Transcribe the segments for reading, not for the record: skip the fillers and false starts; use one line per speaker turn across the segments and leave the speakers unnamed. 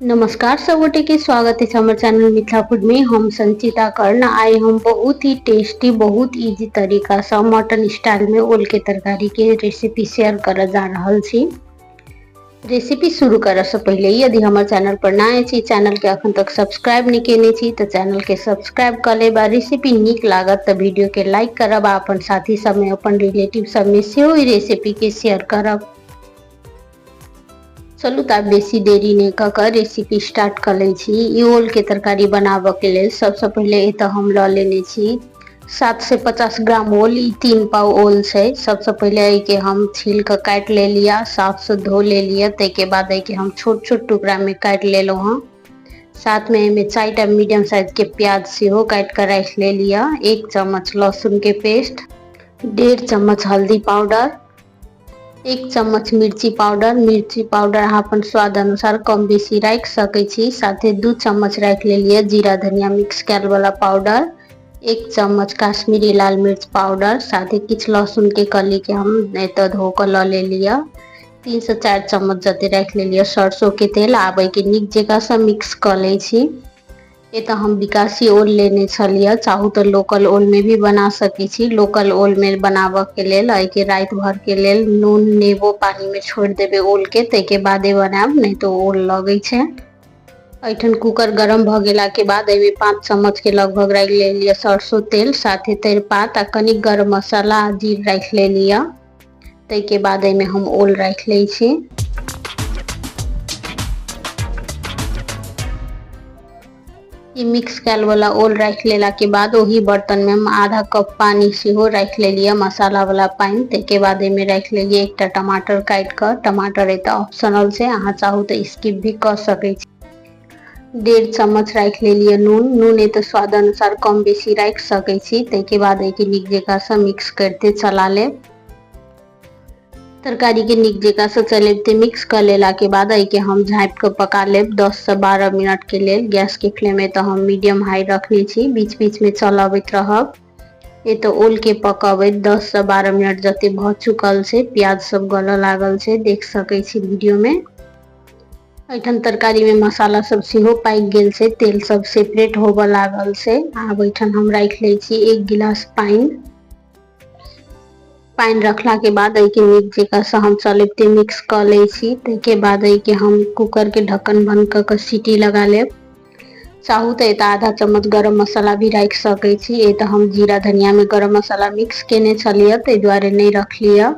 नमस्कार सब गोटे के स्वागत है हमर चैनल मिथिला फूड में। हम संचिता कर्ण। आइ हम बहुत ही टेस्टी बहुत इजी तरीका से मटन स्टाइल में ओल के तरकारी के रेसिपी शेयर करऽ जा रहल छी। रेसिपी शुरू करऽ से पहले यदि हमर चैनल पर नया छी, चैनल के अखन तक सब्सक्राइब नहीं केने छी तो चैनल के सब्सक्राइब कर लेब आ रेसिपी नीक लागत तो वीडियो के लाइक करब आ अपन साथी सब में अपन रिलेटिव सब में सेहो ई रेसिपी के शेयर करब। चलू तऽ आब बेसी देरी नहि कऽ कऽ रेसिपी स्टार्ट कऽ लै छी। ई ओलके तरकारी बनाबऽके लेल सबसँ पहिले एतऽ हम लऽ लेने छी 750 ग्राम ओल। ई 3 पाव ओल छै। सबसँ पहिले एहिके हम छील कऽ काटि लेलियै, साफसँ धो लेलियै। ताहिके बाद एहिके हम छोट छोट टुकड़ामे काटि लेलहुँ हँ। साथमे एहिमे 4टा मीडियम साइजके प्याज सेहो काटि कऽ राखि लेलियै, 1 चम्मच लहसुनके पेस्ट, 1.5 चम्मच हल्दी पाउडर, 1 चम्मच मिर्ची पाउडर। मिर्ची पाउडर अहाँ अपन स्वाद अनुसार कम बेसी राखि सकै छी। साथे 2 चम्मच राखि लेलियै जीरा धनिया मिक्स कयल वाला पाउडर, 1 चम्मच काश्मीरी लाल मिर्च पाउडर, साथे किछु लहसुन के कली के हम एतऽ धो कऽ लऽ लेलियै, 3 से 4 चम्मच जते राखि लेलियै सरसों के तेल। आब एहिके नीक जकाँ सँ मिक्स कऽ लै छी। एतऽ हम विकासी ओल लेने छलियै, चाहू तऽ लोकल ओलमे भी बना सकै छी। लोकल ओलमे बनाबऽके लेल एहिके राति भरके लेल नून नेबो पानिमे छोड़ि देबै ओलके, ताहिके बादे बनायब, नहि तऽ ओल लगै छै। एहिठाम कूकर गरम भऽ गेलाके बाद एहिमे 5 चम्मचके लगभग राखि लेलियै सरसों तेल, साथे तेजपात आ कनि गरम मसाला आ जीर राखि लेलियै। ताहिके बाद एहिमे हम ओल राखि लै छी। ई मिक्स कयल वाला ओल राखि लेलाके बाद ओही बर्तनमे हम आधा कप पानि सेहो राखि लेलियै, मसाला वाला पानि। ताहिके बाद एहिमे राखि लेलियै 1टा टमाटर काटि कऽ। टमाटर एतऽ ऑप्शनल छै, अहाँ चाहू तऽ स्किप भी कऽ सकै छी। 1.5 चम्मच राखि लेलियै नून। नून एतऽ स्वाद अनुसार कम बेसी राखि सकै छी। ताहिके बाद एहिके नीक जकाँसँ मिक्स करिते चला लेब। तरकारी के नीक जकाँ से चलेबते मिक्स कऽ लेला के बाद एहिके हम झाँपि कऽ पका लेब 10 से 12 मिनट के लेल। गैस के फ्लेम एतऽ हम मीडियम हाई रखने छी, बीच बीच में चलबैत रहब। एतऽ ओल के पकबैत 10 से 12 मिनट जते भऽ चुकल छै, प्याज सब गलऽ लागल छै, देख सकै छी वीडियो में। एहिठाम तरकारी में मसाला सब सेहो पाकि गेल छै, तेल सब सेपरेट होबऽ लागल छै। आब एहिठाम हम राखि लै छी 1 गिलास पानि। पानि रखला के बाद एहिके नीक जकाँ से हम चलेबते मिक्स कऽ लै छी। ताहिके बाद एहिके हम कूकर के ढक्कन बंद कऽ कऽ सीटी लगा लेब। चाहू तऽ एतऽ आधा चम्मच गरम मसाला भी राखि सकै छी। एतऽ हम जीरा धनिया में गरम मसाला मिक्स केने छलियै, ताहि दुआरे नहि रखलियै।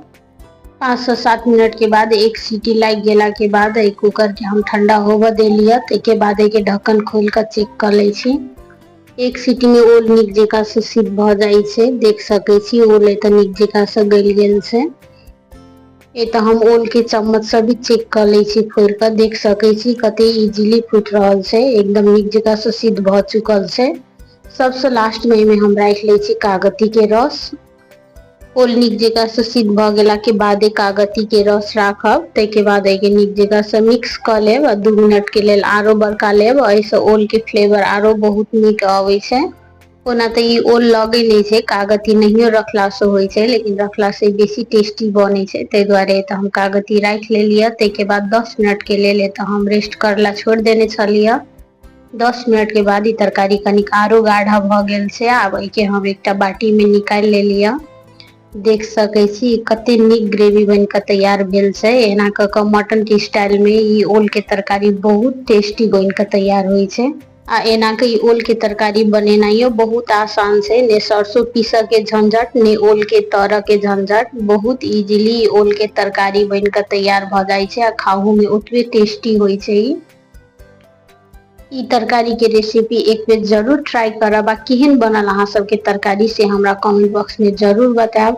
5 से 7 मिनट के बाद 1 सीटी लागि गेला के बाद एहि कूकर के हम ठंडा होबऽ देलियै। ताहिके बाद एहिके ढक्कन खोलि कऽ चेक कऽ लै छी। 1 सीटी में ओल नीक जकाँ से सिद्ध भऽ जाइ छै। देख सकै छी ओल एतऽ नीक जकाँ से गलि गेल छै। एतऽ हम ओल के चम्मच से भी चेक कऽ लै छी फोड़ि कऽ। देख सकै छी कते इजीली फूटि रहल छै, एकदम नीक जकाँ से सिद्ध भऽ चुकल छै। सबसँ लास्ट में एहिमे हम राखि लै छी कागती के रस। ओल नीक जकाँ से सिद्ध भऽ गेला के बादे कागती के रस राखब। ताहिके बाद एहिके नीक जकाँ से मिक्स कऽ लेब आ 2 मिनट के लेल आरो बरका लेब। एहिसँ ओल के फ्लेवर आरो बहुत नीक अबै छै। ओना तऽ ई ओल लगै नहि छै, कागती नहियो रखलासँ होइ छै, लेकिन रखलासँ बेसी टेस्टी बनै छै, ताहि दुआरे एतऽ हम कागती राखि लेलियै। ताहिके बाद 10 मिनट के लेल एतऽ हम रेस्ट करला छोड़ि देने छलियै। 10 मिनट के बाद ई तरकारी कनिक आरो गाढ़ा भऽ गेल छै। आब एहिके हम एकटा बाटी में निकालि लेलियै। देख सकै छी कते नीक ग्रेवी बनि कऽ तैयार भेल छै। एना कऽ कऽ मटन के स्टाइल में ई ओल के तरकारी बहुत टेस्टी बनि कऽ तैयार होइ छै। आ एना के ई ओल के तरकारी बनेनाइयो बहुत आसान छै, ने सरसों पीसऽ के झंझट ने ओल के तरऽ के झंझट। बहुत इजीली ई ओल के तरकारी बनि कऽ तैयार भऽ जाइ छै आ खाहू में ओतबे टेस्टी होइ छै। ई तरकारी के रेसिपी एक बेर जरूर ट्राई करब आ केहन बनल अहाँ सबके तरकारी से हमरा कमेंट बॉक्स में जरूर बतायब।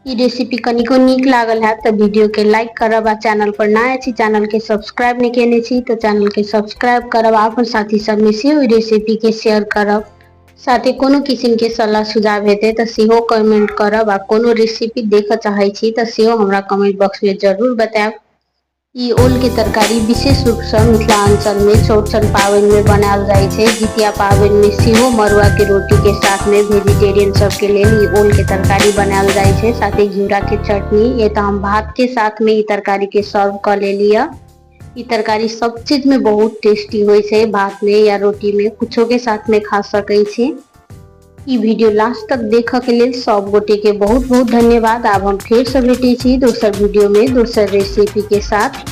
ई रेसिपी कनिको नीक लागल हैत तऽ वीडियो के लाइक करब आ चैनल पर नया छी, चैनल के सब्सक्राइब नहि केने छी तऽ चैनल के सब्सक्राइब करब आ अपन साथी सब में सेहो ई रेसिपी के शेयर करब। साथे कोनो किसिम के सलाह सुझाव हेतै तऽ सेहो कमेंट करब आ कोनो रेसिपी देखऽ चाहै छी तऽ सेहो हमरा कमेंट बॉक्स में जरूर बतायब। ई ओल के तरकारी विशेष रूप सँ मिथिलांचल में चौरचन पाबनि में बनायल जाइ छै। जितिया पाबनि में सेहो मड़ुआ के रोटी के साथ में वेजिटेरियन सब के लेल ई ओल के तरकारी बनायल जाइ छै, साथे घिउरा के चटनी। एतऽ हम भात के साथ में ई तरकारी के सर्व कऽ लेलियै। ई तरकारी सब चीज में बहुत टेस्टी होइ छै, भात में या रोटी में कुछो के साथ में खा सकै छी। ई वीडियो लास्ट तक देखऽ के लेल सब गोटे के बहुत बहुत धन्यवाद। आब हम फेर से भेटै छी दोसर वीडियो में दोसर रेसिपी के साथ।